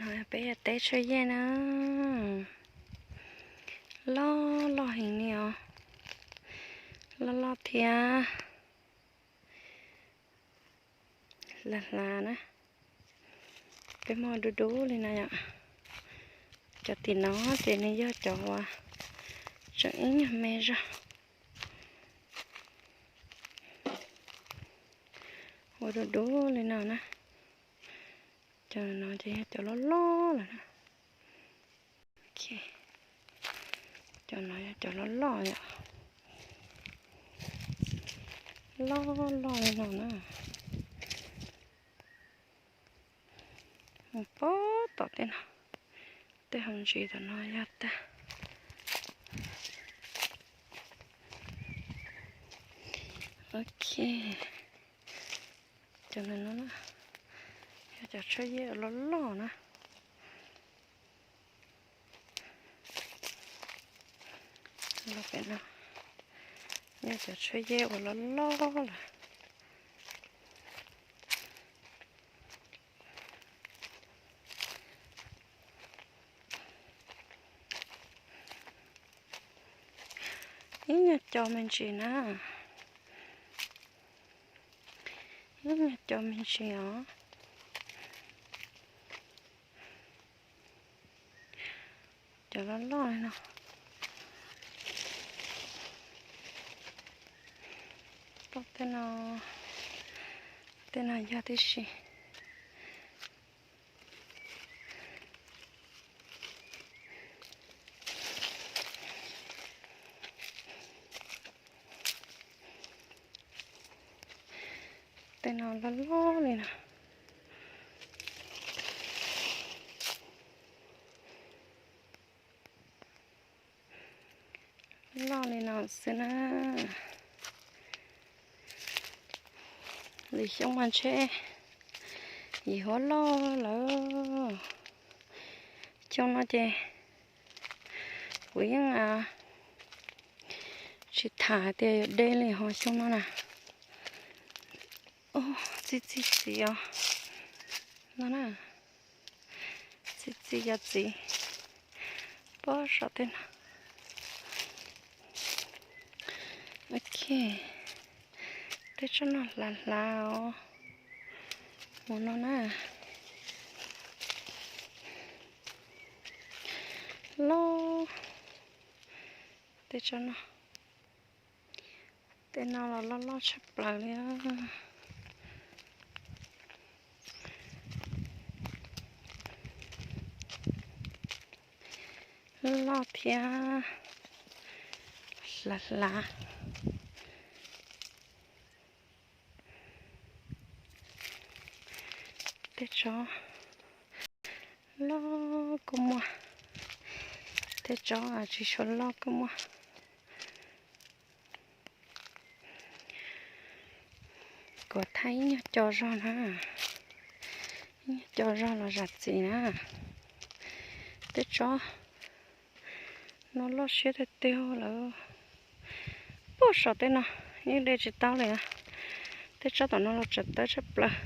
Peb yog teb tshaj yej na, loj loj heev li os, loj loj thiab hlav hlav na. Peb muaj dub dub li no yom. Cov tim no ces nws yog cov uas tseem ib nyuag me zog, ua dub dub li no na. Cov no ces yog cov loj loj lawm na. Cov no yog cov loj loj yom, loj loj li no na. Mus pab tom tej no, tej hauv ntsis tom no yog tag. Ok, cov no yog cov tshaj yej uas loj loj na. Los pem no yog cov tshaj yej uas loj loj lawm. Ib nyuag co me ntsis na, ib nyuag co me ntsis os. Cov loj loj li no. Pom tej no, tej no yog tib si. Tej no loj loj li no. Loj li no xwb na. Lwm xyoo mas ntshe yim huab loj lawm. Xyoo no ces kuv yeej tsis tham hais tias yuav de li ho xyoo no na. Txi txi txiv os. No na, txi txi yog txiv. Pob saum tej no. Ok, tej tsob no hlav hlav os. Mus no na. Loj, tej tsob no, tej no los loj loj tshaj plaws li. Loj thiab hlav hlav. Tej tsob loj kuj muaj, tej tsob tsis tshua loj kuj muaj. Kuv thaij ib nyuag co zog na, ib nyuag co zog los zam txim na. Tej tsob no loj siab tiag tiag lawm. Puag saum tej no yeej de tsis tau li. Tej tsob tom no los tsawm tawb tshaj plaws.